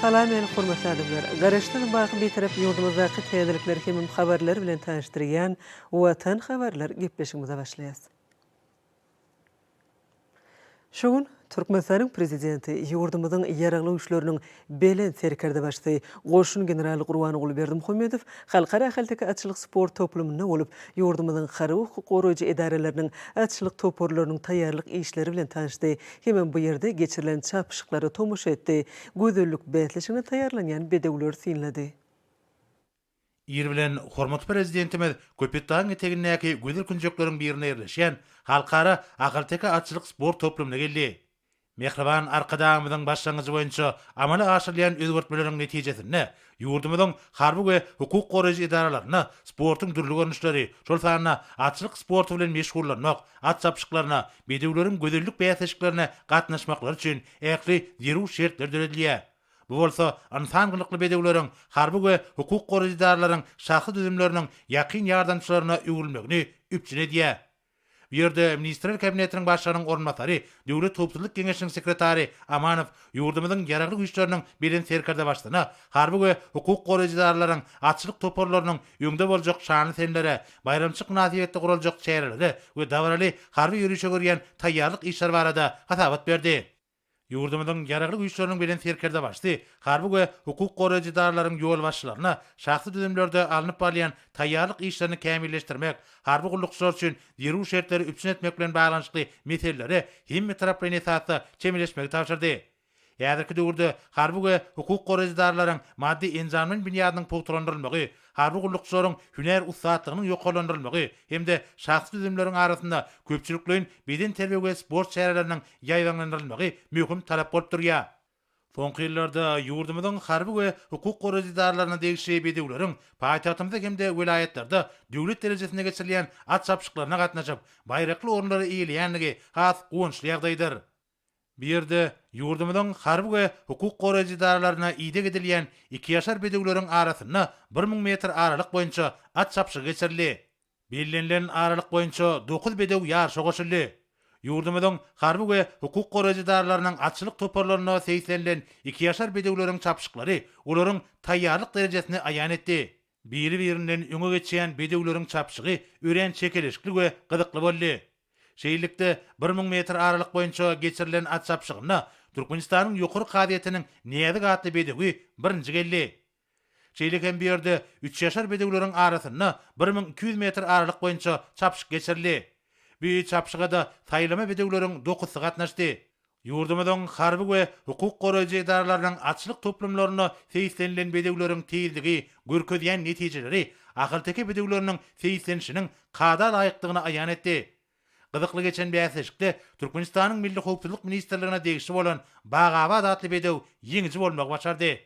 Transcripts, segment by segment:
Salam meni hormatly adamlar! Garaşsyz baky Bitarap ýurdumyzdaky täzelikler hemem habarlar bilen tanyşdyrýan Watan habarlar gepleşigimize başlaýas. Şu gün Türkmenistanyň Prezidenti, ýurdumyzyň Ýaragly Güýçleriniň Belent Serkerdebaşysy, goşun generaly Gurbanguly Berdimuhamedow Halkara ahalteke atçylyk sport toplumynda bolup, ýurdumyzyň harby hukuk goraýjy edaralarynyň atçylyk toparlarynyň taýýarlyk işleri bilen tanyşdy hemem bu ýerde geçirilen çapyşyklara tomaşa etdi, gözellik bäsleşigine taýýarlanýan bedewleri synlady. Ir bilen hormatly Prezidentimiz Köpetdagyň etegindäki gözel künjekleriň birinde ýerleşýän Halkara ahalteke atçylyk sport toplumyna geldi. Mähriban Arkadagymyzyň başlangyjy boýunça amala aşyrylýan özgertmeleriň netijesinde ýurdumyzyň harby we hukuk goraýjy edaralarynda sportuň dürli görnüşleri, şol sanda atçylyk sporty bilen meşgullanmak, at çapyşyklaryna, bedewleriň gözellik bäsleşiklerine gatnaşmaklary üçin ähli zerur şertler döredilýär. Bu bolsa ynsan gylykly bedewleriň harby we hukuk goraýjy edaralaryň şahsy düzümleriniň ýakyn ýardamçylaryna öwrülmegini üpjün edýär. Bu ýerde Ministrler Kabinetiniň Başlygynyň orunbasary, Döwlet howpsuzlyk geňeşiniň sekretary Amanow ýurdumyzyň Ýaragly Güýçleriniň Belent Serkerdebaşysyna harby we hukuk goraýjy edaralaryň atçylyk toparlarynyň öňde boljak şanly senelere, baýramçylyk mynasybetli guraljak çärelere we dabaraly harby ýörişe görýän taýýarlyk işleri barada hasabat berdi. Ýurdumyzyň Ýaragly Güýçleriniň Belent Serkerdebaşysy harby we hukuk goraýjy edaralaryň ýolbaşçylaryna şahsy düzümlerde alnyp barylýan taýýarlyk işlerini kämilleşdirmek, harby gullukçylar üçin zerur şertleri üpjün etmek bilen baglanyşykly meselelere hemmetaraplaýyn esasda çemeleşmegi tabşyrdy. Häzirki döwürde harby we hukuk goraýjy edaralaryň maddy-enjamlaýyn binýadynyň pugtalandyrylmagy, harby gullukçylaryň hünär ussatlygynyň ýokarlandyrylmagy hem-de şahsy düzümleriň arasynda köpçülikleýin bedenterbiýe we sport çäreleriniň ýaýbaňlandyrylmagy möhüm talap bolup durýar. Soňky ýyllarda ýurdumyzyň harby we hukuk goraýjy edaralaryna degişli bedewleriň paýtagtymyzda hem-de welaýatlarda döwlet derejesinde geçirilýän at çapyşyklaryna gatnaşyp, baýrakly orunlary eýeleýändigi has guwançly ýagdaýdyr. Bu ýerde ýurdumyzyň harby we hukuk goraýjy edaralaryna ideg edilýän ikiýaşar bedewleriň arasynda 1000 metr aralyk boýunça at çapyşygy geçirildi. Bellenilen aralyk boýunça dokuz bedew ýaryşa goşuldy. Ýurdumyzyň harby we hukuk goraýjy edaralarynyň atçylyk toparlarynda seýislenilen ikiýaşar bedewleriň çapyşyklary olaryň taýýarlyk derejesini aýan etdi. Biri-birinden öňe geçýän bedewleriň çapyşygy örän çekeleşikli we gyzykly boldy. Şeýlelikde, 1000 metr aralyk boýunça geçirilen at çapyşygynda Türkmenistanyň Ýokary kazyýetiniň Näzik atly bedewi birinji geldi. Şeýle hem bu ýerde üçýaşar bedewleriň arasynda 1200 metr aralyk boýunça çapyşyk geçirildi. Bu çapyşyga-da saýlama bedewleriň dokuzysy gatnaşdy. Ýurdumyzyň harby we hukuk goraýjy edaralarynyň atçylyk toplumlarynda seýislenilen bedewleriň tizligi, görkezýän netijeleri ahalteke bedewleriniň seýislenişiniň kada laýykdygyny aýan etdi. Gyzykly geçen bäsleşikde Türkmenistanyň Milli howpsuzlyk ministrligine degişli bolan Bagabat atly bedew ýeňiji bolmagy başardy.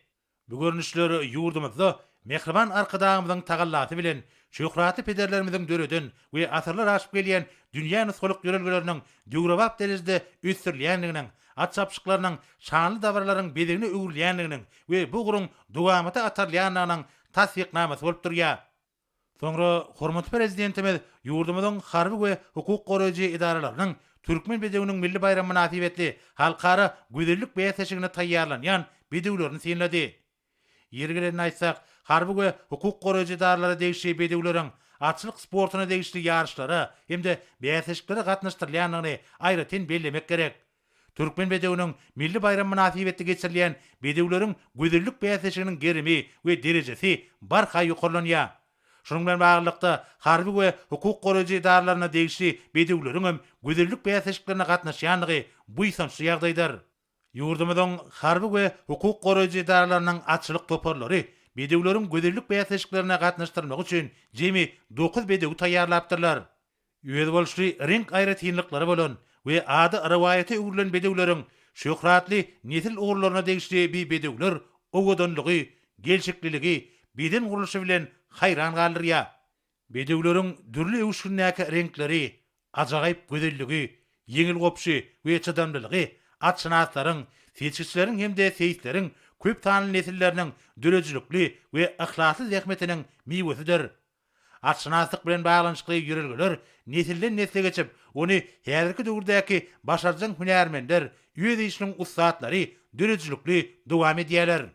Bu görnüşler ýurdumyzda mähriban Arkadagymyzyň tagallasy bilen şöhratly pederlerimiziň döreden we asyrlar aşyp gelýän dünýä nusgalyk ýörelgeleriniň döwrebap derejede ösdürilýändiginiň, at çapyşyklarynyň şanly dabaralaryň bezegine öwrülýändiginiň we bu ugruň dowamata atarylýandygynyň tassyknamasy bolup durýar. Soňra hormatly Prezidentimiz ýurdumyzyň harby we hukuk goraýjy edaralarynyň Türkmen bedewiniň milli baýramy mynasybetli halkara gözellik bäsleşigine taýýarlanýan bedewlerini synlady. Ýeri gelende aýtsak, harby we hukuk goraýjy edaralara degişli bedewleriň atçylyk sportuna degişli ýaryşlara hem-de bäsleşiklere gatnaşdyrylýandygyny aýratyn bellemek gerek. Türkmen bedewiniň milli baýramy mynasybetli geçirilýän bedewleriň gözellik bäsleşiginiň gerimi we derejesi barha ýokarlanýar. Şunuň bilen baglylykda, harby we hukuk goraýjy edaralaryna degişli bedewleriň hem gözellik bäsleşiklerine gatnaşýandygy buýsançly ýagdaýdyr. Ýurdumyzyň harby we hukuk goraýjy edaralarynyň atçylyk toparlary bedewleriň gözellik bäsleşiklerine gatnaşdyrylmagy üçin jemi dokuz bedewi taýýarlapdyrlar. Özboluşly reňk aýratynlyklary bolan we ady rowaýata öwrülen bedewleriň şöhratly nesil ugurlaryna degişli bi bedewler owadanlygy, gelşikliligi, beden gurluşy bilen haýran galdyrýar. Bedewleriň dürli öwüşgindäki reňkleri, ajagaýyp gözelligi, ýeňil gopşy we çydamlylygy atşynaslaryň, seçgiçileriň hem-de seýisleriň köp sanly nesilleriniň döredijilikli we yhlasly zähmetiniň miwesidir. Atşynaslyk bilen baglanyşykly ýörelgeler nesilden-nesle geçip, ony häzirki döwürdäki başarjaň hünärmenler, öz işiniň ussatlary döredijilikli dowam edýärler.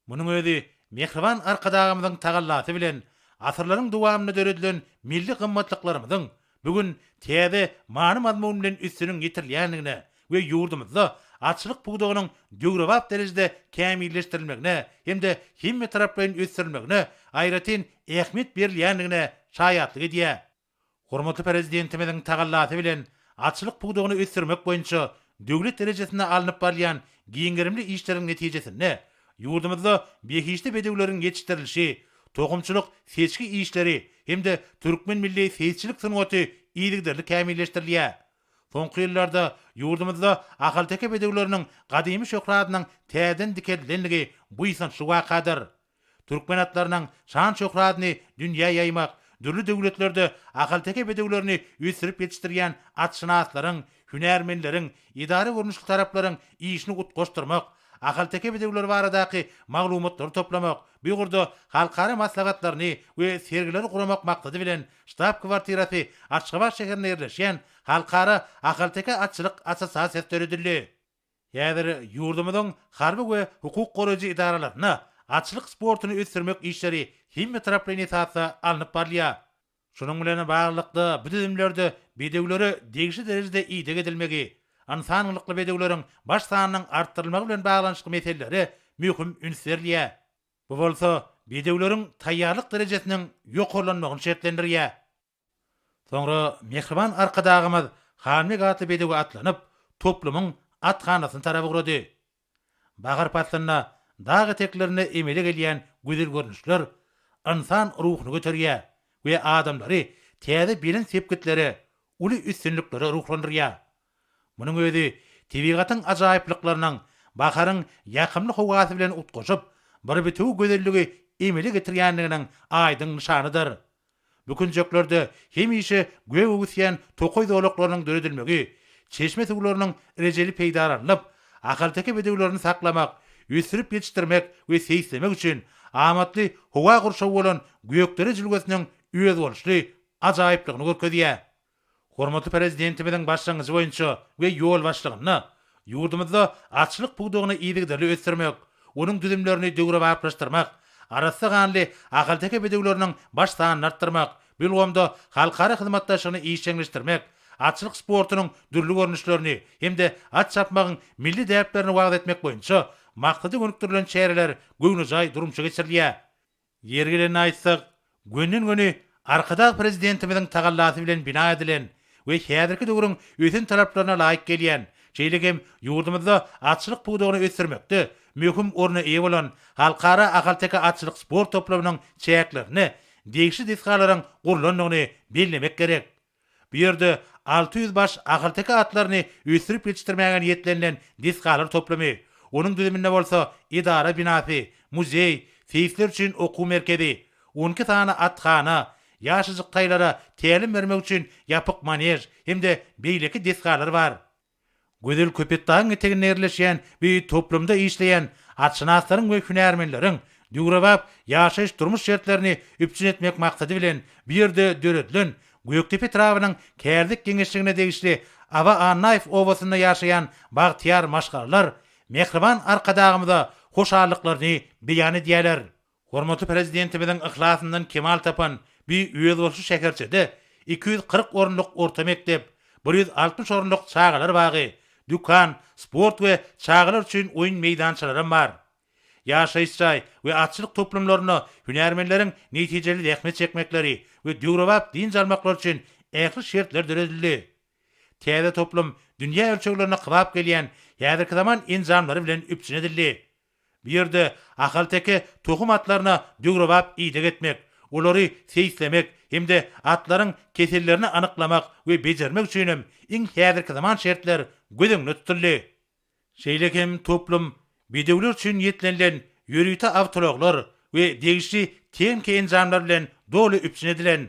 Munuň özi mähriban Arkadagymyzyň tagallasy bilen asyrlaryň dowamynda döredilen milli gymmatlyklarymyzyň bu gün täze many-mazmun bilen üstüniň ýetirilýändigine we ýurdumyzda atçylyk pudagynyň döwrebap derejede kämilleşdirilmegine hem-de hemmetaraplaýyn ösdürilmegine aýratyn ähmiýet berilýändigine şaýatlyk edýär. Hormatly Prezidentimiziň tagallasy bilen atçylyk pudagyny ösdürmek boýunça döwlet derejesinde alnyp barylýan giň gerimli işleriň netijesinde ýurdumyzda behişdi bedewleriň ýetişdirilişi, tohumçylyk seçgi işleri hem-de türkmen milli seýisçilik sungaty yzygiderli kämilleşdirilýär. Soňky ýyllarda ýurdumyzda ahalteke bedewleriniň gadymy şöhratynyň täzeden dikeldilendigi buýsançly wakadyr. Türkmen atlarynyň şan-şöhratyny dünýä ýaýmak, dürli döwletlerde ahalteke bedewlerini ösdürip ýetişdirýän atşynaslaryň, hünärmenleriň, edara görnüşli taraplaryň işini utgaşdyrmak, ahalteke bedewleri baradaky maglumatlary toplamak, bu ugurda halkara maslahatlaryny we sergileri guramak maksady bilen ştab-kwartirasy Aşgabat şäherinde ýerleşýän Halkara ahalteke atçylyk assosiasiýasy döredildi. Häzir ýurdumyzyň harby we hukuk goraýjy edaralarynda atçylyk sportuny ösdürmek işleri hemmetaraplaýyn esasda alnyp barylýar. Şunuň bilen baglylykda, bu düzümlerde bedewlere degişli derejede ideg edilmegi, ynsan gylykly bedewleriň baş sanynyň artdyrylmagy bilen baglanyşykly meselelere möhüm üns berilýär. Bu bolsa bedewleriň taýýarlyk derejesiniň ýokarlanmagyny şertlendirýär. Soňra mähriban Arkadagymyz Hanbeg atly bedewe atlanyp, toplumyň athanasyna tarap ugrady. Bahar paslynda dag eteklerinde emele gelýän gözel görnüşler ynsan ruhuny göterýär we adamlary täze belent sepgitlere, uly üstünliklere ruhlandyrýar. Munuň özi tebigatyň ajaýyplyklarynyň baharyň ýakymly howasy bilen utgaşyp, bir bitewi gözelligi emele getirýändiginiň aýdyň nyşanydyr. Bu künjeklerde hemişe gök öwüsýän tokaý zolaklarynyň döredilmegi, çeşme suwlarynyň rejeli peýdalanylyp, ahalteke bedewlerini saklamak, ösdürip ýetişdirmek we seýislemek üçin amatly howa gurşawy bolan Gökdere jülgesiniň özboluşly ajaýyplygyny görkezýär. Hormatly Prezidentimiziň başlangyjy boýunça we ýolbaşçylygynda ýurdumyzda atçylyk pudagyny yzygiderli ösdürmek, onuň düzümlerini döwrebaplaşdyrmak, arassa ganly ahalteke bedewleriniň baş sanyny artdyrmak, bu ulgamda halkara hyzmatdaşlygyny işjeňleşdirmek, atçylyk sportunyň dürli görnüşlerini hem-de at çapmagyň milli däplerini wagyz etmek boýunça maksada gönükdirilen çäreler göwnejaý durmuşa geçirilýär. Ýeri gelende aýtsak, gönden-göni Arkadag Prezidentimiziň tagallasy bilen bina edilen we häzirki döwrüň ösen talaplaryna laýyk gelýän, şeýle hem ýurdumyzda atçylyk pudagyny ösdürmekde möhüm orna eýe bolan Halkara ahalteke atçylyk sport toplumynyň çäklerinde degişli desgalaryň gurlandygyny bellemek gerek. Bu ýerde 600 baş ahalteke atlaryny ösdürip ýetişdirmäge niýetlenilen desgalar toplumy, onuň düzüminde bolsa edara binasy, muzeý, seýisler üçin okuw merkezi, 12 sany athana, ýaşajyk taýlara tälim bermek üçin ýapyk manež hem-de beýleki desgalar bar. Gözel Köpetdagyň eteginde ýerleşýän bu toplumda işleýän atşynaslaryň we hünärmenleriň döwrebap ýaşaýyş-durmuş şertlerini üpjün etmek maksady bilen bu ýerde döredilen Gökdepe etrabynyň Kärdek geňeşligine degişli Aba Annaýew obasynda ýaşaýan bagtyýar maşgalalar mähriban Arkadagymyza hoşallyklaryny beýan edýärler. Hormatly Prezidentimiziň yhlasyndan kemal tapan bu özboluşly şäherçede 240 orunlyk orta mekdep, 160 orunlyk çagalar bagy, dükan, sport we çagalar üçin oýun meýdançalaram bar. Ýaşaýyş jaý we atçylyk toplumlarynda hünärmenleriň netijeli zähmet çekmekleri we döwrebap dynç almaklary üçin ähli şertler döredildi. Täze toplum dünýä ölçeglerine kybap gelýän häzirki zaman enjamlary bilen üpjün edildi. Bu ýerde ahalteke tohum atlaryna döwrebap ideg etmek, olary seýislemek hem-de atlaryň kesellerini anyklamak we bejermek üçin hem iň häzirki zaman şertler göz öňünde tutuldy. Şeýle hem toplum bedewler üçin niýetlenilen ýörite awtoulaglar we degişli tehniki enjamlar bilen doly üpjün edilen.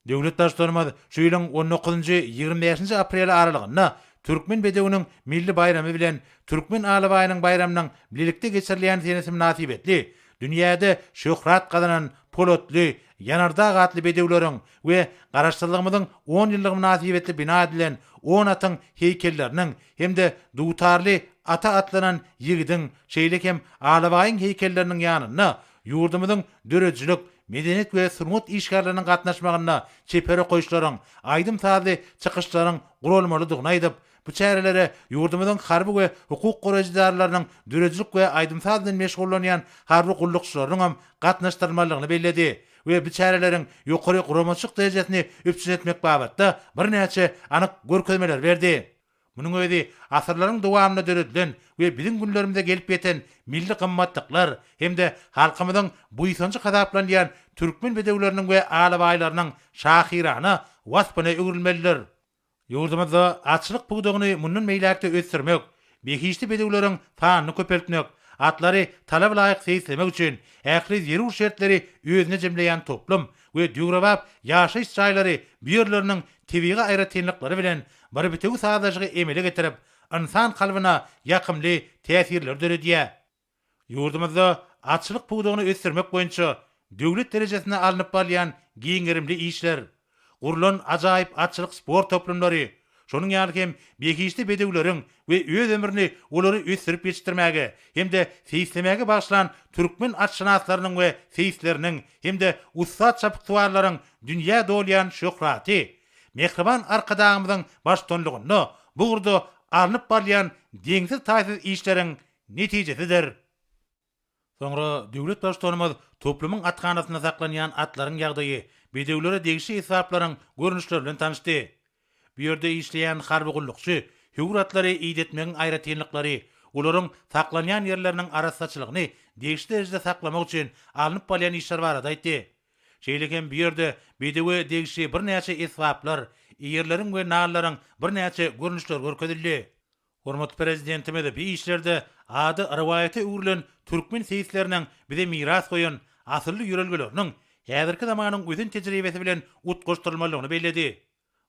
Döwlet Baştutanymyz şu ýylyň on dokuzynjy, 25 nji apreli aralygynda Türkmen bedewiniň milli baýramy bilen Türkmen alabaýynyň baýramynyň bilelikde geçirilýän senesi mynasybetli dünýäde şöhrat gazanan Polatly, Ýanardag atly bedewleriň we Garaşsyzlygymyzyň on ýyllygy mynasybetli bina edilen on atyň heýkelleriniň hem-de dutarly ata atlanan ýigidiň, şeýle hem alabaýyň heýkelleriniň ýanynda ýurdumyzyň döredijilik, medeniýet we sungat işgärleriniň gatnaşmagynda çeper okaýyşlaryň, aýdym-sazly çykyşlaryň guralmalydygyny aýdyp, bu çärelere ýurdumyzyň harby we hukuk goraýjy edaralarynyň döredijilik we aýdym-saz bilen meşgullanýan harby gullukçylarynyň hem gatnaşdyrylmalydygyny belledi we bu çäreleriň ýokary guramaçylyk derejesini üpjün etmek babatda birnäçe anyk görkezmeleri berdi. Munuň özi asyrlaryň dowamynda döredilen we biziň günlerimize gelip ýeten milli gymmatlyklar hem-de halkymyzyň buýsanjy hasaplanýan türkmen bedewleriniň we alabaýlarynyň şahyrana waspyna öwrülmelidir. Ýurdumyzda atçylyk pudagyny mundan beýläk-de ösdürmek, behişdi bedewleriň sanyny köpeltmek, atlary talaba laýyk seýislemek üçin ähli zerur şertleri özünde jemleýän toplum we döwrebap ýaşaýyş jaýlary bu ýerleriniň tebigy aýratynlyklary bilen bir bitewi sazlaşygy emele getirip, ynsan kalbyna ýakymly täsirleri döredýär. Ýurdumyzda atçylyk pudagyny ösdürmek boýunça döwlet derejesinde alnyp barylýan giň gerimli işler, gurlan ajaýyp atçylyk sport toplumlary, şonuň ýaly hem behişdi bedewleriň we öz ömrüni olary ösdürip ýetişdirmäge hem-de seýislemäge bagyşlan türkmen atşynaslarynyň we seýisleriniň hem-de ussat çapyksuwarlaryň dünýä dolýan şöhraty mähriban Arkadagymyzyň baştutanlygynda bu ugurda alnyp barylýan deňsiz-taýsyz işleriň netijesidir. Soňra döwlet Baştutanymyz toplumyň athanasynda saklanýan atlaryň ýagdaýy, bedewlere degişli esbaplaryň görnüşleri bilen tanyşdy. Bu ýerde işleýän harby gullukçy höwür atlary idetmegiň aýratynlyklary, olaryň saklanýan ýerleriniň arassaçylygyny degişli derejede saklamak üçin alnyp barylýan işler barada aýtdy. Şeýle hem bu ýerde bedewe degişli birnäçe esbaplar, eýerleriň we nallaryň birnäçe görnüşleri görkezildi. Hormatly Prezidentimiz bu işlerde ady rowaýata öwrülen türkmen seýisleriniň bize miras goýan asylly ýörelgeleriniň häzirki zamanyň ösen tejribesi bilen utgaşdyrylmalydygyny belledi.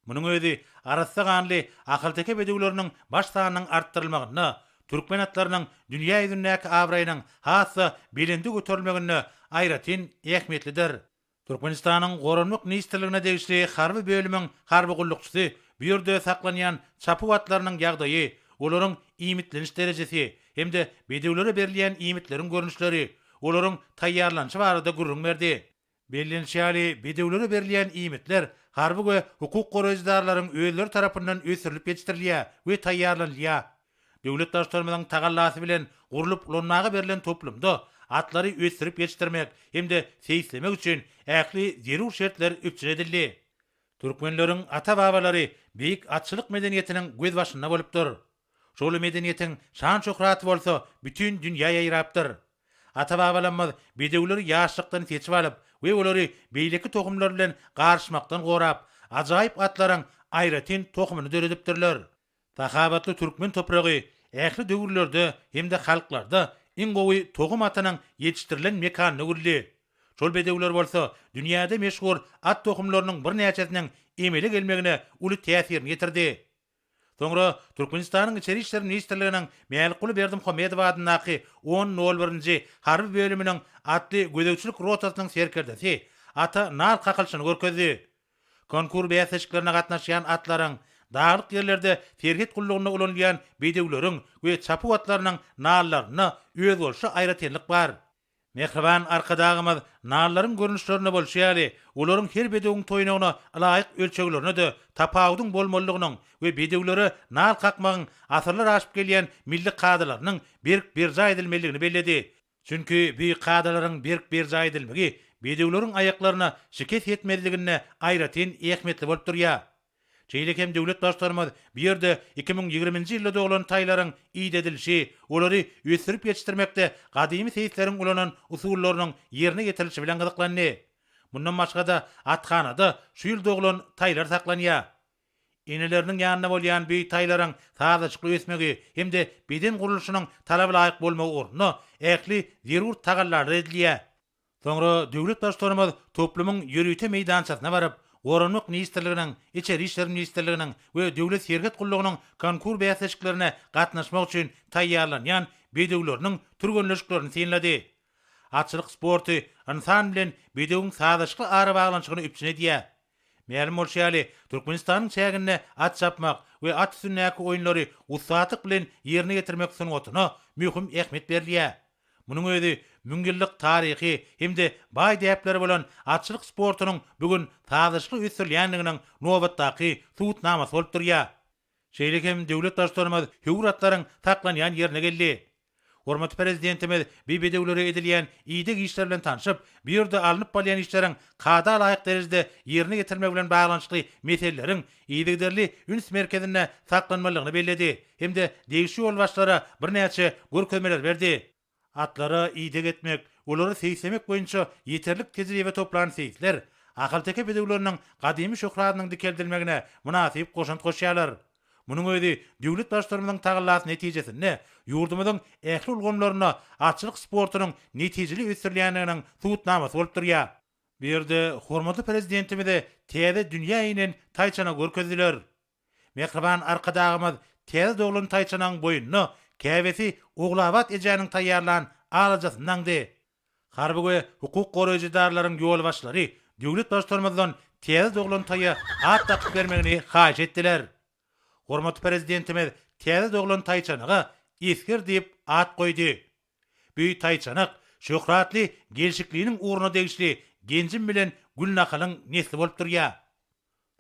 Munuň özi arassa ganly ahalteke bedewleriniň baş sanynyň artdyrylmagynda, türkmen atlarynyň dünýä ýüzündäki abraýynyň has-da belende göterilmeginde aýratyn ähmiýetlidir. Türkmenistanyň Goranmak ministrligine degişli harby bölümiň harby gullukçysy bu ýerde saklanýan çapuw atlarynyň ýagdaýy, olaryň iýmitleniş derejesi hem-de bedewlere berilýän iýmitleriň görnüşleri, olaryň taýýarlanyşy barada gürrüň berdi. Bellenişi ýaly, bedewlere berilýän iýmitler harby we hukuk goraýjy edaralaryň özleri tarapyndan ösdürilip ýetişdirilýär we taýýarlanylýar. Döwlet Baştutanymyzyň tagallasy bilen gurlup ulanmaga berlen toplumda atlary ösdürip ýetişdirmek hem-de seýislemek üçin ähli zerur şertler üpjün edildi. Türkmenleriň ata-babalary beýik atçylyk medeniýetiniň gözbaşynda bolupdyr. Şol medeniýetiň şan-şöhraty bolsa bütin dünýä ýaýrapdyr. Ata-babalarymyz bedewleri ýaşlykdan seçip alyp we olary beýleki tohumlar bilen garyşmakdan gorap, ajaýyp atlaryň aýratyn tohumyny döredipdirler. Sahabatly türkmen topragy ähli döwürlerde hem-de halklarda iň gowy tohum atynyň ýetişdirilen mekanyna öwrüldi. Şol bedewler bolsa dünýäde meşhur at tohumlarynyň birnäçesiniň emele gelmegine uly täsirini ýetirdi. Soňra Türkmenistanyň Içeri işler ministrliginiň Mälikguly Berdimuhamedow adyndaky on nol birinji harby bölüminiň atly gözegçilik rotasynyň serkerdesi ata nal kakylyşyny görkezdi. Konkur bäsleşiklerine gatnaşýan atlaryň, daglyk ýerlerde serhet gullugynda ulanylýan bedewleriň we çapuw atlarynyň nallarynda özboluşly aýratynlyk bar. Mähriban Arkadagymyz nallaryň görnüşlerinde bolşy ýaly, olaryň her bedewiň toýnagyna ylaýyk ölçeglerine-de tapawudyň bolmalydygynyň we bedewlere nal kakmagyň asyrlar aşyp gelýän milli kadalarynyň berk berjaý edilmelidigini belledi. Çünki bu kadalaryň berk berjaý edilmegi bedewleriň aýaklaryna şikes ýetmezliginde aýratyn ähmiýetli bolup durýar. Şeýle hem döwlet Baştutanymyz bu ýerde 2020-nji ýylda doglan taýlaryň idedilişi, olary ösdürip ýetişdirmekde gadymy seýisleriň ulanan usullarynyň ýerine ýetirilişi bilen gyzyklandy. Mundan başga-da, athanada şu ýyl doglan taýlar saklanýar. Eneleriniň ýanynda bolýan bu taýlaryň sazlaşykly ösmegi hem-de beden gurluşynyň talaba laýyk bolmagy ugrunda ähli zerur tagallalar edilýär. Soňra döwlet Baştutanymyz toplumyň ýörite meýdançasyna baryp, Goranmak ministrliginiň, Içeri işler ministrliginiň we Döwlet serhet gullugynyň konkur bäsleşiklerine gatnaşmak üçin taýýarlanýan bedewleriniň türgenleşiklerini synlady. Atçylyk sporty ynsan bilen bedewiň sazlaşykly arabaglanyşygyny üpjün edýär. Mälim bolşy ýaly, Türkmenistanyň çäginde at çapmak we at üstündäki oýunlary ussatlyk bilen ýerine ýetirmek sungatyna möhüm ähmiýet berilýär. Munuň özi müňýyllyk taryhy hem-de baý däpleri bolan atçylyk sportunyň bu gün sazlaşykly ösdürilýändiginiň nobatdaky subutnamasy bolup durýar. Şeýle hem döwlet Baştutanymyz höwür atlaryň saklanýan ýerine geldi. Hormatly Prezidentimiz bi bedewlere edilýän ideg işleri bilen tanşyp, bu ýerde alnyp barylýan işleriň kada laýyk derejede ýerine ýetirilmegi bilen baglanyşykly meseleleriň yzygiderli üns merkezinde saklanmalydygyny belledi hem-de degişli ýolbaşçylara birnäçe görkezmeleri berdi. Atlara ideg etmek, olary seýislemek boýunça ýeterlik tejribe toplan seýisler ahalteke bedewleriniň gadymy şöhratynyň dikeldilmegine mynasyp goşant goşýarlar. Munuň özi döwlet Baştutanymyzyň tagallasy netijesinde ýurdumyzyň ähli ulgamlarynda atçylyk sportunyň netijeli ösdürilýändiginiň subutnamasy bolup durýar. Bu ýerde hormatly Prezidentimize täze dünýä inen taýçanagy görkezdiler. Mähriban Arkadagymyz täze doglan taýçanagyň boýnuna käbesi Ogulabat ejäniň taýýarlan alajasyny daňdy. Harby we hukuk goraýjy edaralaryň ýolbaşçylary döwlet Baştutanymyzdan täze doglan taýa at dakyp bermegini haýyş etdiler. Hormatly Prezidentimiz täze doglan taýçanaga Esger diýip at goýdy. Bu taýçanak şöhratly Gelşikliniň ugruna degişli Genjim bilen Gülnahalyň nesli bolup durýar.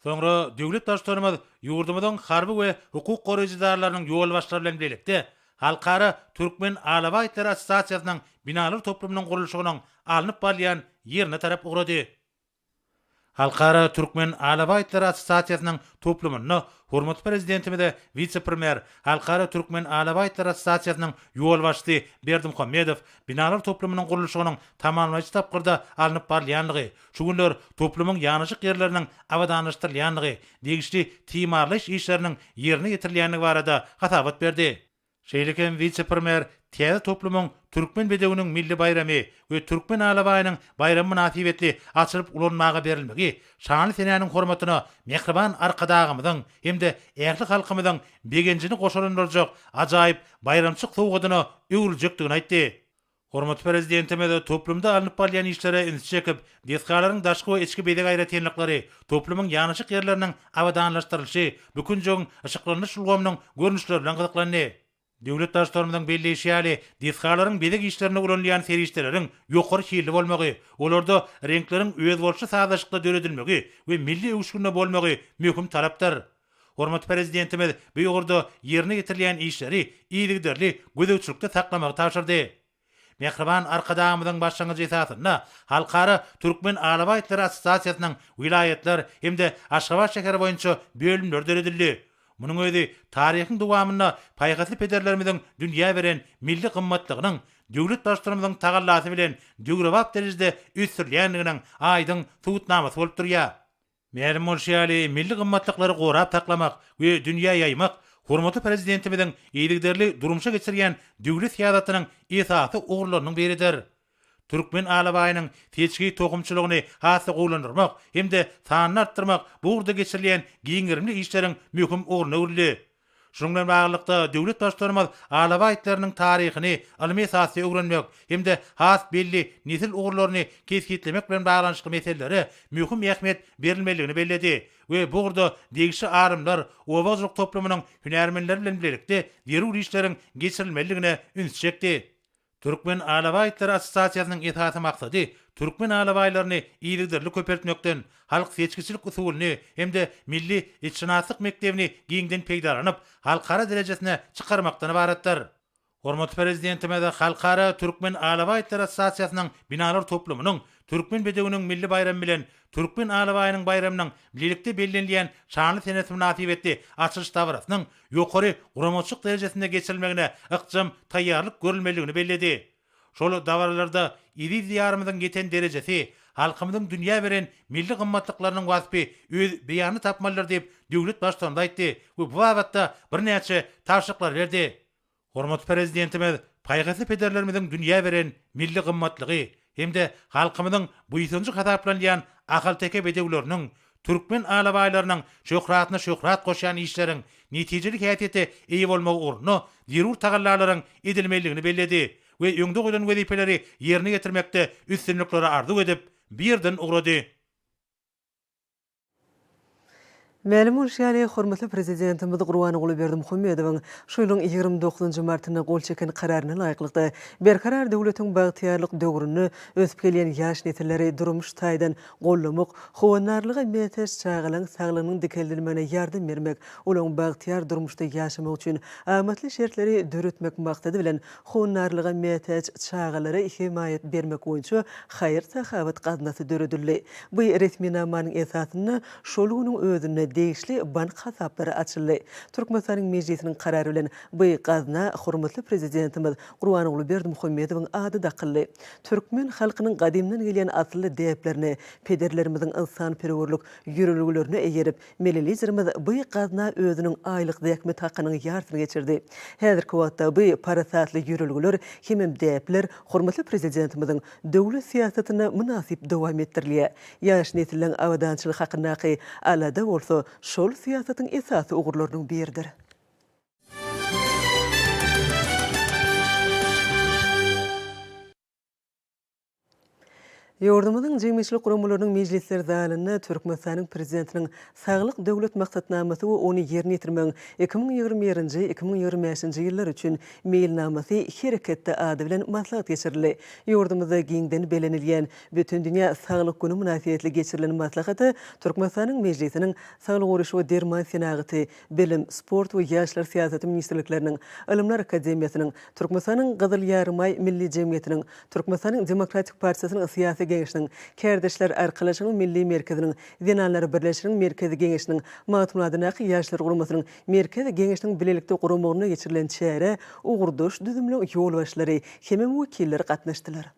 Soňra döwlet Baştutanymyz ýurdumyzyň harby we hukuk goraýjy edaralarynyň ýolbaşçylary bilen bilelikde Halkara Türkmen alabaý itleri assosiasiýasynyň binalar toplumynyň gurluşygynyň alnyp barylýan ýerine tarap ugrady. Halkara Türkmen alabaý itleri assosiasiýasynyň toplumynda hormatly Prezidentimize wise-premýer, Halkara Türkmen alabaý itleri assosiasiýasynyň ýolbaşçysy Berdimuhamedow binalar toplumynyň gurluşygynyň tamamlaýjy tapgyrda alnyp barylýandygy, Şu günler toplumyň ýanaşyk ýerleriniň abadanlaşdyrylýandygy, degişli timarlaýyş işleriniň ýerine ýetirilýändigi barada hasabat berdi. Şeýle hem wise-premýer täze toplumyň Türkmen bedewiniň milli baýramy we Türkmen alabaýynyň baýramy mynasybetli açylyp ulanmaga berilmegi şanly senäniň hormatyna mähriban Arkadagymyzyň hem-de ähli halkymyzyň begenjini goşalandyrjak ajaýyp baýramçylyk sowgadyna öwrüljekdigini aýtdy. Hormatly Prezidentimiz toplumda alnyp barylýan işlere ünsi çekip, desgalaryň daşky we içki bezeg aýratynlyklary, toplumyň ýanaşyk ýerleriniň abadanlaşdyrylyşy, bu künjegiň yşyklandyryş ulgamynyň görnüşleri bilen gyzyklandy. Döwlet Baştutanymyzyň belleýşi ýaly, desgalaryň bezeg işlerinde ulanylýan serişdeleriň ýokary hilli bolmagy, olarda reňkleriň özboluşly sazlaşykda döredilmegi we milli öwüşginde bolmagy möhüm talapdyr. Hormatly Prezidentimiz bu ugurda ýerine ýetirilýän işleri yzygiderli gözegçilikde saklamagy tabşyrdy. Mähriban Arkadagymyzyň başlangyjy esasynda Halkara Türkmen alabaý itleri assosiasiýasynyň welaýatlar hem-de Aşgabat şäheri boýunça bölümleri döredildi. Munuň özi taryhyň dowamynda paýhasly pederlerimiziň dünýä beren milli gymmatlygynyň döwlet Baştutanymyzyň tagallasy bilen döwrebap derejede ösdürilýändiginiň aýdyň subutnamasy bolup durýar. Mälim bolşy ýaly, milli gymmatlyklary gorap saklamak we dünýä ýaýmak hormatly Prezidentimiziň yzygiderli durmuşa geçirýän döwlet syýasatynyň esasy ugurlarynyň biridir. Türkmen alabaýynyň seçgi tohumçylygyny has-da gowulandyrmak hem-de sanyny artdyrmak bu ugurda geçirilýän giň gerimli işleriň möhüm ugruna öwrüldi. Şunuň bilen baglylykda, döwlet Baştutanymyz alabaý itleriniň taryhyny ylmy esasda öwrenmek hem-de has belli nesil ugurlaryny kesgitlemek bilen baglanyşykly meselelere möhüm ähmiýet berilmelidigini belledi we bu ugurda degişli alymlar, oba hojalyk toplumynyň hünärmenleri bilen bilelikde zerur işleriň geçirilmelidigine ünsi çekdi. Türkmen alabaý itleri assosiasiýasynyň esasy maksady türkmen alabaýlaryny yzygiderli köpeltmekden, halk seçgiçilik usulyny hem-de milli itşynaslyk mekdebini giňden peýdalanyp, halkara derejesine çykarmakdan ybaratdyr. Hormatly Prezidentimiz Halkara Türkmen alabaý itleri assosiasiýasynyň binalar toplumynyň Türkmen bedewiniň milli baýramy bilen Türkmen alabaýynyň baýramynyň bilelikde bellenilýän şanly senesi mynasybetli açylyş dabarasynyň ýokary guramaçylyk derejesinde geçirilmegine ykjam taýýarlyk görülmelidigini belledi. Şol dabaralarda eziz Diýarymyzyň ýeten derejesi, halkymyzyň dünýä beren milli gymmatlyklarynyň waspy öz beýanyny tapmalydyr diýip, döwlet Baştutanymyz aýtdy we bu babatda birnäçe tabşyryklary berdi. Hormatly Prezidentimiz paýhasly pederlerimiziň dünýä beren milli gymmatlygy hem-de halkymyzyň buýsanjy hasaplanýan ahalteke bedewleriniň, türkmen alabaýlarynyň şöhratyna şöhrat goşýan işleriň netijeli häsiýete eýe bolmagy ugrunda zerur tagallalaryň edilmelidigini belledi we öňde goýlan wezipeleri ýerine ýetirmekde üstünlikleri arzuw edip, bu ýerden ugrady. Mälim bolşy ýaly, hormatly Prezidentimiz Gurbanguly Berdimuhamedowyň şu ýylyň 29 martynda gol çeken Kararyna laýyklykda, Berkarar döwletiň bagtyýarlyk döwründe ösüp gelýän ýaş nesilleri durmuş taýdan goldamak, howandarlyga mätäç çagalaryň saglygynyň dikeldilmegine ýardam bermek, olaryň bagtyýar durmuşda ýaşamagy üçin amatly şertleri döretmek maksady bilen, howandarlyga mätäç çagalara hemaýat bermek boýunça haýyr-sahawat gaznasy döredildi. Bu resminamanyň esasynda şol günüň özünde degişli bank hasaplary açyldy. Türkmenistanyň Mejlisiniň Karary bilen bu gazna hormatly Prezidentimiz Gurbanguly Berdimuhamedowyň ady dakyldy. Türkmen halkynyň gadymdan gelýän asylly däplerine, pederlerimiziň ynsanperwerlik ýörelgelerine eýerip, Milli Liderimiz bu gazna özüniň aýlyk zähmet hakynyň ýarsyny geçirdi. Häzirki wagtda bu parasatly ýörelgeler hemem däpler hormatly Prezidentimiziň döwlet syýasatynda mynasyp dowam etdirilýär. Ýaş nesilleň abadançylygy hakyndaky alada bolsa şol syýasatyň esasy ugurlarynyň biridir. Ýurdumyzyň jemgyýetçilik guramalarynyň mejlisler zalynda Türkmenistanyň Prezidentiniň Saglyk Döwlet maksatnamasy we ony ýerine ýetirmegiň 2021-nji, 2025-nji ýyllar üçin meýilnamasy hereketde ady bilen maslahat geçirildi. Ýurdumyzda giňden bellenilýän Bütindünýä saglyk güni mynasybetli geçirilen maslahata Türkmenistanyň Mejlisiniň Saglygy goraýyş we derman senagaty, Bilim, sport we ýaşlar syýasaty ministrlikleriniň, Ylymlar akademiýasynyň, Türkmenistanyň Gyzyl Ýarymaý Milli jemgyýetiniň, Türkmenistanyň Demokratik partiýasynyň Syýasy Geňeşiniň, Kärdeşler arkalaşygynyň Milli merkeziniň, Zenanlar birleşiginiň Merkezi Geňeşiniň, Magtymguly adyndaky Ýaşlar guramasynyň Merkezi Geňeşiniň bilelikde guramagynda geçirilen çärä ugurdaş düzümliň ýolbaşçylary hemem wekilleri gatnaşdylar.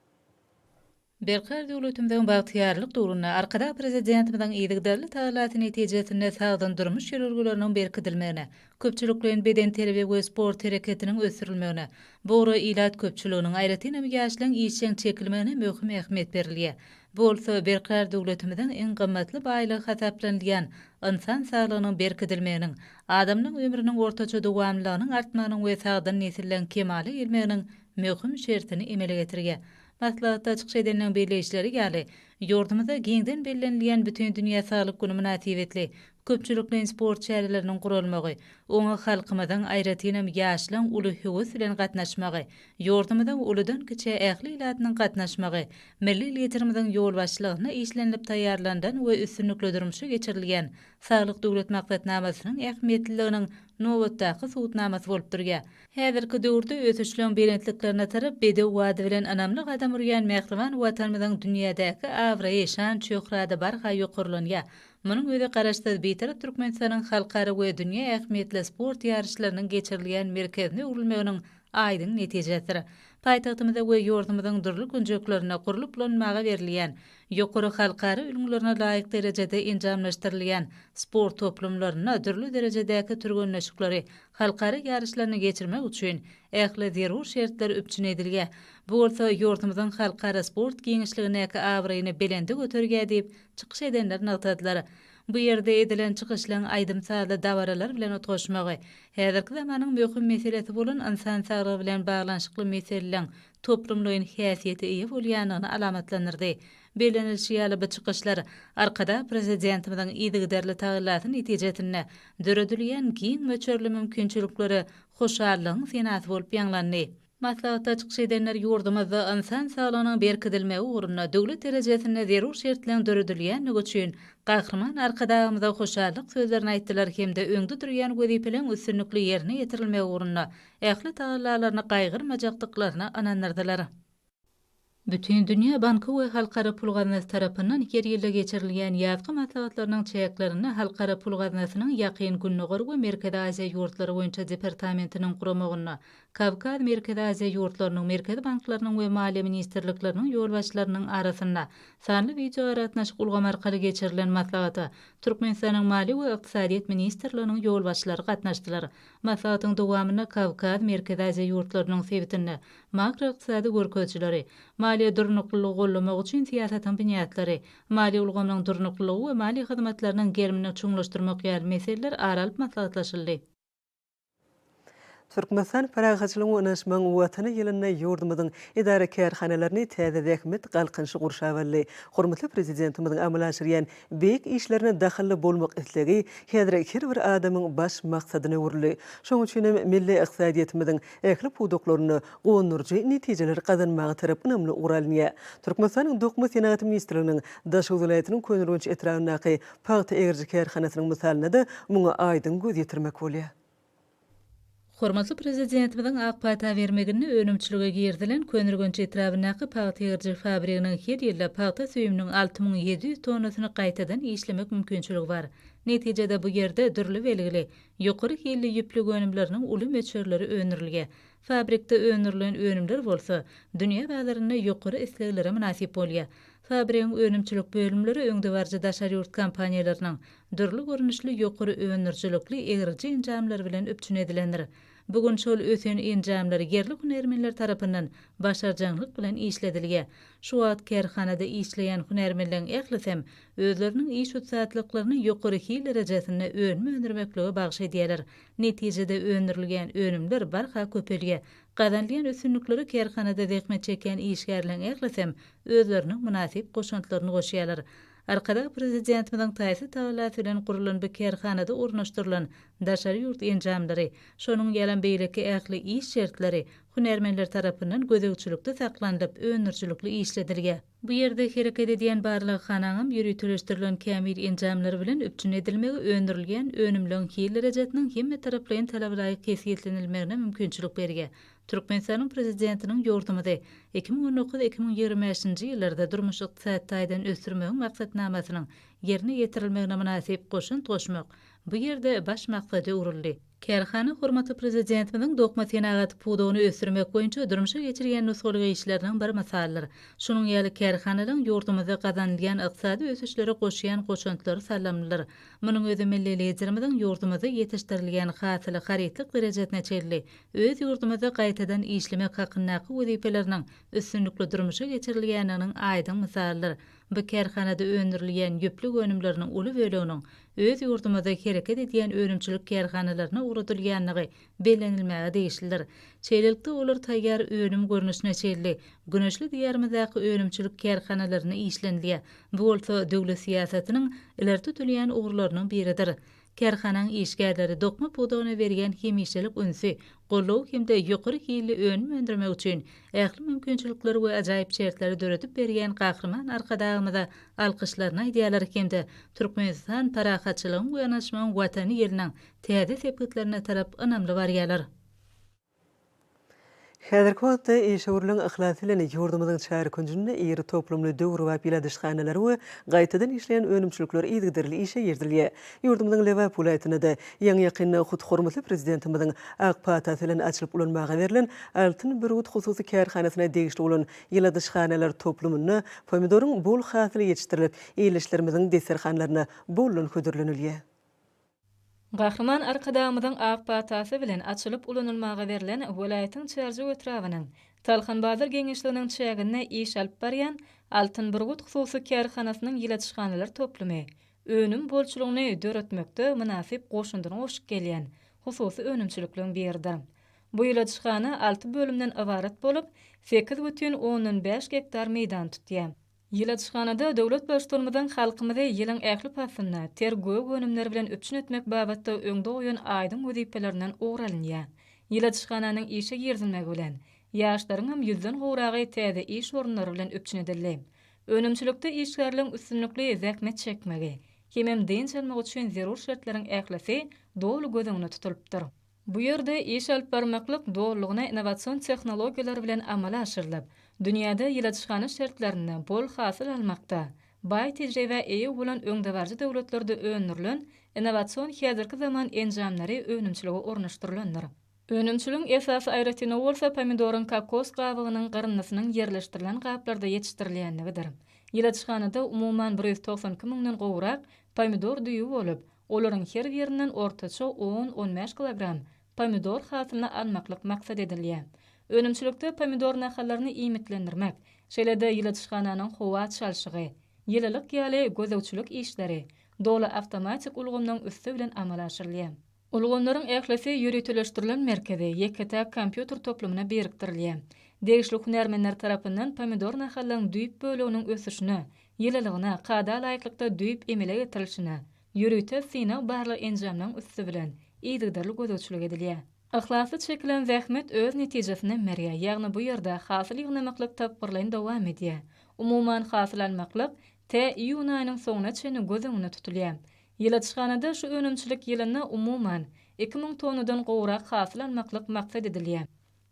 Berkarar döwletimiziň bagtyýarlyk döwründe Arkadag Prezidentimiziň yzygiderli tagallasy netijesinde sagdyn durmuş ýörelgeleriniň berkidilmegine, köpçülikleýin bedenterbiýe we sport hereketiniň ösdürilmegine, bu ugra ilat köpçüliginiň, aýratynam ýaşlaryň işjeň çekilmegine möhüm ähmiýet berilýär. Bu bolsa Berkarar döwletimiziň iň gymmatly baýlygy hasaplanylýan ynsan saglygynyň berkidilmeginiň, adamlaryň ömrüniň ortaça dowamlylygynyň artmagynyň we sagdyn nesilleriň kemala gelmeginiň möhüm şertini emele getirýär. Maslahatda çykyş edenleriň belleýişleri ýaly, ýurdumyzda giňden bellenilýän Bütindünýä saglyk güni mynasybetli köpçülikleýin sport çäreleriniň guralmagy, oňa halkymyzyň, aýratynam, ýaşlaryň uly höwes bilen gatnaşmagy, ýurdumyzyň uludan-kiçä ähli ilatynyň gatnaşmagy milli Liderimiziň ýolbaşçylygynda işlenilip taýýarlanylan we üstünlikli durmuşa geçirilýän Saglyk Döwlet maksatnamasynyň ähmiýetliliginiň nobatdaky subutnamasy bolup durýar. Häzirki döwürde ösüşleň belentliklerine tarap bedew bady bilen ynamly gadam urýan mähriban Watanymyzyň dünýädäki abraýy, şan-şöhrady barha ýokarlanýar. Munuň özi Garaşsyz, Bitarap Türkmenistanyň halkara we dünýä ähmiýetli sport ýaryşlarynyň geçirilýän merkezine öwrülmeginiň aýdyň netijesidir. Paýtagtymyzda we ýurdumyzyň dürli künjeklerinde gurlup ulanmaga berilýän, ýokary halkara ülňülerine laýyk derejede enjamlaşdyrylýan sport toplumlarynda dürli derejedäki türgenleşikleri, halkara ýaryşlaryny geçirmek üçin ähli zerur şertler üpjün edilýär. Bu bolsa ýurdumyzyň halkara sport giňişligindäki abraýyny belende göterýär diýip, çykyş edenler nygtadylar. Bu ýerde edilen çykyşlaryň aýdym-sazly dabaralar bilen utgaşmagy, häzirki zamanyň möhüm meselesi bolan ynsan saglygy bilen baglanyşykly meseleleriň toplumlaýyn häsiýete eýe bolýandygyny alamatlandyrdy. Bellenilişi ýaly, bu çykyşlar Arkadag Prezidentimiziň yzygiderli tagallasy netijesinde döredilýän giň möçberli mümkinçiliklere hoşallygyň senasy bolup ýaňlandy. Maslahatda çykyş edenler ýurdumyzda ynsan saglygynyň berkidilmegi ugrunda döwlet derejesinde zerur şertleriň döredilýändigi üçin Gahryman Arkadagymyza hoşallyk sözlerini aýtdylar hem-de öňde durýan wezipeleriň üstünlikli ýerine ýetirilmegi ugrunda ähli tagallalaryny gaýgyrmajakdyklaryna ynandyrdylar. Bütindünýä banky we Halkara pul gaznasy tarapyndan her ýylda geçirilýän ýazky maslahatlarynyň çäklerinde Halkara pul gaznasynyň Ýakyn Gündogar we Merkezi Aziýa ýurtlary boýunça departamentiniň guramagynda Kawkaz, Merkezi Aziýa ýurtlarynyň Merkezi banklarynyň we maliýe ministrlikleriniň ýolbaşçylarynyň arasynda sanly wideoaragatnaşyk ulgamy arkaly geçirilen maslahata Türkmenistanyň Maliýe we ykdysadyýet ministrliginiň ýolbaşçylary gatnaşdylar. Maslahatyň dowamynda Kawkaz, Merkezi Aziýa ýurtlarynyň sebitinde makroykdysady görkezijileri, maliýe durnuklylygy goldamak üçin syýasatyň binýatlary, maliýe ulgamynyň durnuklylygy we maliýe hyzmatlarynyň gerimini çuňlaşdyrmak ýaly meseleler ara alyp maslahatlaşyldy. Türkmenistan parahatçylygyň we ynanyşmagyň Watany ýylynda ýurdumyzyň edara-kärhanalaryny täze zähmet galkynyşy gurşap aldy. Hormatly Prezidentimiziň amala aşyrýan beýik işlerine dahylly bolmak islegi häzir her bir adamyň baş maksadyna öwrüldi. Şonuň üçin hem milli ykdysadyýetimiziň ähli pudaklarynda guwandyryjy netijeleri gazanmaga tarap ynamly ugur alynýar. Türkmenistanyň Dokma senagaty ministrliginiň Daşoguz welaýatynyň Köneürgenç etrabyndaky pagta egriji kärhanasynyň mysalynda-da muňa aýdyň göz ýetirmek bolýar. Hormatly Prezidentimiziň ak pata bermeginde önümçilige girizilen Köneürgenç etrabyndaky pagta egriji fabriginiň her ýylda pagta süýüminiň 6700 tonnasyny gaýtadan işlemek mümkinçiligi bar. Netijede bu ýerde dürli belgili, ýokary hilli ýüplük önümleriniň uly möçberleri öndürilýär. Fabrikde öndürilen önümler bolsa, dünýä bazarynda ýokary isleglere mynasyp bolýar. Fabrigiň önümçilik bölümleri öňdebaryjy daşary ýurt kompaniýalarynyň dürli görnüşli ýokary öndürijilikli egriji enjamlary bilen üpjün edilendir. Bu gün şol ösen enjamlar ýerli hünärmenler tarapyndan başarjaňlyk bilen işledilýär. Şu wagt kärhanada işleýän hünärmenleň ählisem özleriniň iş ussatlyklaryny ýokary hil derejesinde önüm öndürmeklige bagyş edýärler. Netijede öndürilýän önümler barha köpelýär. Gazanylýan üstünliklere kärhanada zähmet çekýän işgärleň ählisem özleriniň mynasyp goşantlaryny goşýarlar. Arkadag Prezidentimiziň taýsyz tagallasy bilen gurulan bu kärhanada ornaşdyrylan daşary ýurt enjamlary, şonuň ýalam beýleki ähli iş şertleri hünärmenler tarapyndan gözegçilikde saklanylyp, öndürijilikli işledilýär. Bu ýerde hereket edýän barlaghanaňam ýöriteleşdirilen kämil enjamlar bilen üpjün edilmegi öndürilýän önümleň hil derejesiniň hemmetaraplaýyn talabalaýyk kesgitlenilmegine mümkinçilik berýär. Türkmenistanyň Prezidentiniň ýurdumyzy 2019, 2025-nji ýyllarda durmuş-ykdysady taýdan ösdürmegiň maksatnamasynyň ýerine ýetirilmegine mynasyp goşant goşmak bu ýerde baş maksada öwrüldi. Kärhana hormatly Prezidentimiziň dokma senagaty pudagyny ösdürmek boýunça durmuşa geçirýän nusgalyk işleriniň bir mysalydyr. Şunuň ýaly kärhanalaryň ýurdumyzda gazanylýan ykdysady ösüşlere goşýan goşantlary sallamlydyr. Munuň özi milli Liderimiziň ýurdumyzda ýetişdirilýän hasyly harytlyk derejesine çenli öz ýurdumyzda gaýtadan işlemek hakyndaky wezipeleriniň üstünlikli durmuşa geçirilýändiginiň aýdyň mysalydyr. Bu kärhanada öndürilýän ýüplük önümleriniň uly böleginiň öz ýurdumyzda hereket edýän önümçilik kärhanalaryna ugradylýandygy bellenilmäge degişlidir. Şeýlelikde, olar taýýar önüm görnüşine çenli güneşli Diýarymyzdaky önümçilik kärhanalarynda işlenilýär. Bu bolsa döwlet syýasatynyň ileri tutulýan ugurlarynyň biridir. Kärhananyň işgärleri dokma pudagyna berýän hemişelik ünsi, goldawy hem-de ýokary hilli önüm öndürmek üçin ähli mümkinçilikleri we ajaýyp şertleri döredip berýän Gahryman Arkadagymyza alkyşlaryny aýdýarlar hem-de Türkmenistan parahatçylygyň we ynanyşmagyň Watany ýylynyň täze sepgitlerine tarap ynamly barýarlar. Häzirki wagtda işewürligiň yhlasy bilen ýurdumyzyň çar künjünde iri toplumly döwrebap ýyladyşhanalary we gaýtadan işleýän önümçilikler yzygiderli işe girizilýär. Ýurdumyzyň Lebap welaýatynda-da ýaňy-ýakynda hut hormatly Prezidentimiziň ak patasy bilen açylyp ulanmaga berlen Altyn bürgüt hususy kärhanasyna degişli bolan ýyladyşhanalar toplumynda pomidoryň bol hasyly ýetişdirilip, ildeşlerimiziň desterhanlaryna boldan hödürlenilýär. Gahryman Arkadagymyzyň ak patasy bilen açylyp ulanylmaga berlen welaýatyň Çärjew etrabynyň Talhanbazar geňeşliginiň çäginde iş alyp barýan Altyn Bürgüt hususy kärhanasynyň ýyladyşhanalar toplumy önüm bolçulygyny döretmekde mynasyp goşandyny goşup gelýän hususy önümçilikleriň biridir. Bu ýyladyşhana alty bölümden ybarat bolup, 8,5 gektar meýdany tutýar. Ýyladyşhanada döwlet Baştutanymyzyň halkymyzy ýylyň ähli paslynda ter gök önümler bilen üpjün etmek babatda öňde goýan aýdyň wezipelerinden ugur alynýar. Ýyladyşhananyň işe girizilmegi bilen, ýaşlaryňam ýüzden gowragy täze iş orunlary bilen üpjün edildi. Önümçilikde işgärleň üstünlikli zähmet çekmegi hemem dynç almagy üçin zerur şertleriň ählisi doly göz öňünde tutulypdyr. Bu ýerde iş alyp barmaklyk dolulygyna innowasion tehnologiýalar bilen amala aşyrylyp, dünýäde ýyladyşhana şertlerinde bol hasyl almakda baý tejribä eýe bolan öňdebaryjy döwletlerde öndürilen innowasion häzirki zaman enjamlary önümçilige ornaşdyrylandyr. Önümçiligiň esasy aýratynlygy bolsa pomidoryň kokos gabygynyň gyryndysynyň ýerleşdirilen gaplarda ýetişdirilýänligidir. Ýyladyşhanada umuman 192 müňden gowrak pomidor düýbi bolup, Olaryň her birinden ortaça on, on bäş kilogram pomidor hasylyny almaklyk maksat edilýär. Önümçilikde pomidor nahallaryny iýmitlendirmek, şeýle-de ýyladyşhananyň howa çalşygy, ýylylyk ýaly gözegçilik işleri doly awtomatik ulgamlaryň üsti bilen amala aşyrylýar. Ulgamlaryň ählisi ýöriteleşdirilen merkezi, ýeke-täk kompýuter toplumyna birikdirilýär. Degişli hünärmenler tarapyndan pomidor nahallaryň düýp böleginiň ösüşine, ýylylygyna, kada laýyklykda düýp emele getirilişine ýörite synag-barlag enjamlaryň üsti bilen yzygiderli gözegçilik edilýär. Yhlasly çekilen zähmet öz netijesinem berýär, ýagny bu ýerde hasyl ýygnamaklyk tapgyrlaýyn dowam edýär. Umuman, hasyl almaklyk tä iýun aýynyň soňuna çenli göz öňünde tutulýar. Ýyladyşhanada şu önümçilik ýylynda umuman, 2000 tonnadan gowrak hasyl almaklyk maksat edilýär.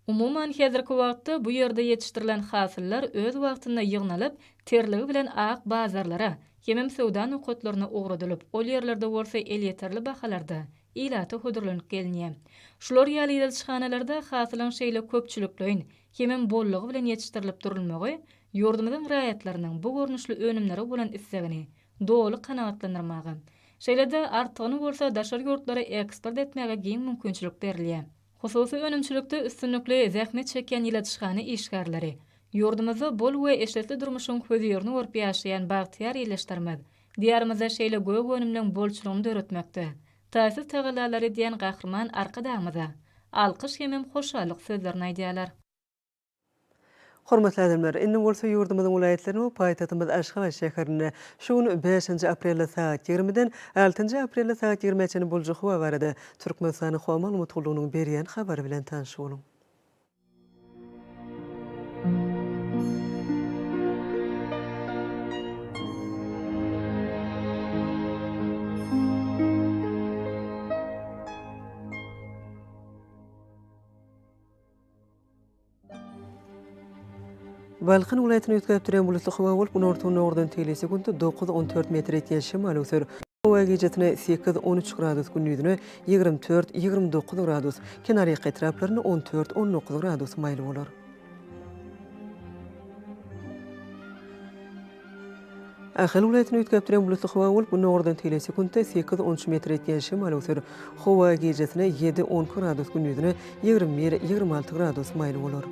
Umuman, häzirki wagtda bu ýerde ýetişdirilen hasyllar öz wagtynda ýygnalyp, terligi bilen ak bazarlara hemem söwda nokatlaryna ugradylyp, ol ýerlerde bolsa elýeterli bahalarda ilata hödürlenip gelinýär. Şular ýaly ýyladyşhanalarda hasylyň şeýle köpçülikleýin hemem bollugy bilen ýetişdirilip durulmagy ýurdumyzyň raýatlarynyň bu görnüşli önümlere bolan islegini doly kanagatlandyrmaga, şeýle-de artygyny bolsa daşary ýurtlara eksport etmäge giň mümkinçilik berilýär. Hususy önümçilikde üstünlikli zähmet çekýän ýyladyşhana işgärleri, ýurdumyzda bol we eşretli durmuşyň hözirini görüp ýaşaýan bagtyýar ildeşlerimiz Diýarymyzda şeýle gök önümleň bolçulygyny döretmekde taýsyz tagallalary edýän Gahryman Arkadagymyza alkyş hemem hoşallyk sözlerini aýdýarlar. Hormatly adamlar, indi bolsa ýurdumyzyň welaýatlarynda we paýtagtymyz Aşgabat şäherinde şu gün bäşinji aprelde sagat ýigrimiden altynjy aprelde sagat ýigrimä çenli boljak howa barada Türkmenistanyň Howa maglumat gullugynyň berýän habary bilen tanyş boluň. Balkan welaýatynda üýtgäp durýan bulutly howa bolup, günorta-gündogardan tegelek sekuntda dokuz, on dört metr ýetýän şemal öwser. Howa gijesine sekiz, on üç gradus, gündizine 24, 29 gradus, kenarýaka etraplarynda on dört, on dokuz gradus maýyl bolar. Ahal welaýatynda üýtgäp durýan bulutly howa bolup, günordan tegelek sekuntda sekiz, on üç metr ýetýän şemal öwser. Howa gijesine ýedi, on iki gradus, gündizine 21, 26 gradus maýyl bolar.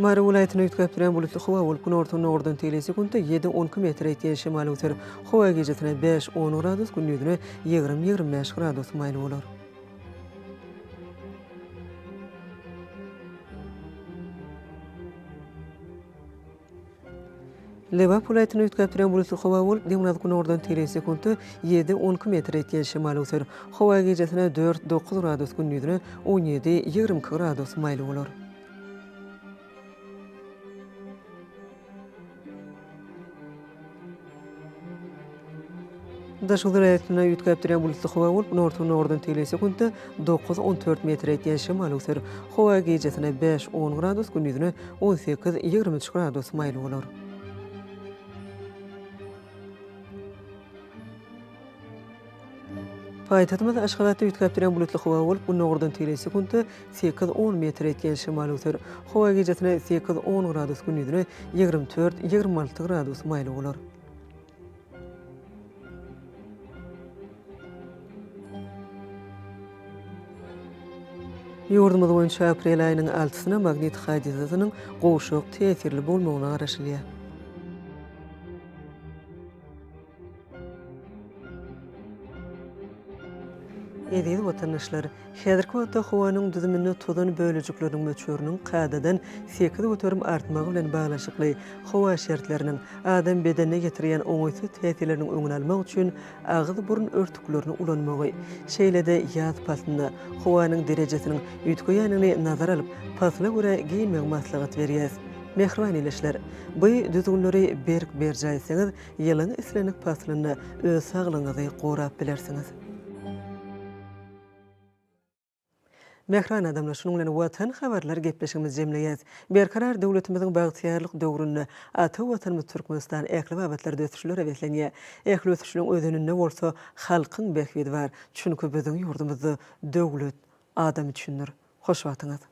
Mary welaýatynda üýtgäp durýan bulutly howa bolup, günorta-günordan tegelek sekuntda ýedi, on iki metr ýetýän şemal öwser. Howa gijesine bäş, on gradus, gündizine 20, 25 gradus maýyl bolar. Lebap welaýatynda üýtgäp durýan bulutly howa bolup, demirgazyk-günordan tegelek sekuntda ýedi, on iki metr ýetýän şemal öwser. Howa gijesine dört, dokuz gradus, gündizine on ýedi, 22 gradus maýyl bolar. Daşoguz welaýatynda üýtgäp durýan bulutly howa bolup, günorta-günordan tegelek sekuntda dokuz, on dört metr ýetýän şemal öwser. Howa gijesine bäş, on gradus, gündizine on sekiz, 23 gradus maýyl bolar. Paýtagtymyz Aşgabatda üýtgäp durýan bulutly howa bolup, günordan tegelek sekuntda sekiz, on metr ýetýän şemal öwser. Howa gijesine sekiz, on gradus, gündizine 24, 26 gradus maýyl bolar. Ýurdumyz boýunça aprel aýynyň altysyna magnit hadysasynyň gowşak täsirli bolmagyna garaşylýar. Eziz watandaşlar! Häzirki wagtda howanyň düzüminde tozan bölejikleriniň möçberiniň kadadan 8% artmagy bilen baglanyşykly howa şertleriniň adam bedenine ýetirýän oňaýsyz täsirleriniň öňüni almak üçin agyz-burun örtüklerini ulanmagy, şeýle-de ýaz paslynda howanyň derejesiniň üýtgeýändigini nazara alyp, pasla görä geýinmegi maslahat berýäs. Mähriban ildeşler! Bu düzgünleri berk berjaý etseňiz, Ýylyň islendik paslynda öz saglygyňyzy gorap bilersiňiz. Mähriban adamlar, şunuň bilen Watan habarlar gepleşigimizi jemleýäs. Berkarar döwletimiziň bagtyýarlyk döwründe ata Watanymyz Türkmenistan ähli babatlarda ösüşlere beslenýär. Ähli ösüşleriň özeninde bolsa halkyň bähbidi bar. Çünki biziň ýurdumyzda döwlet adam üçindir. Hoş wagtyňyz!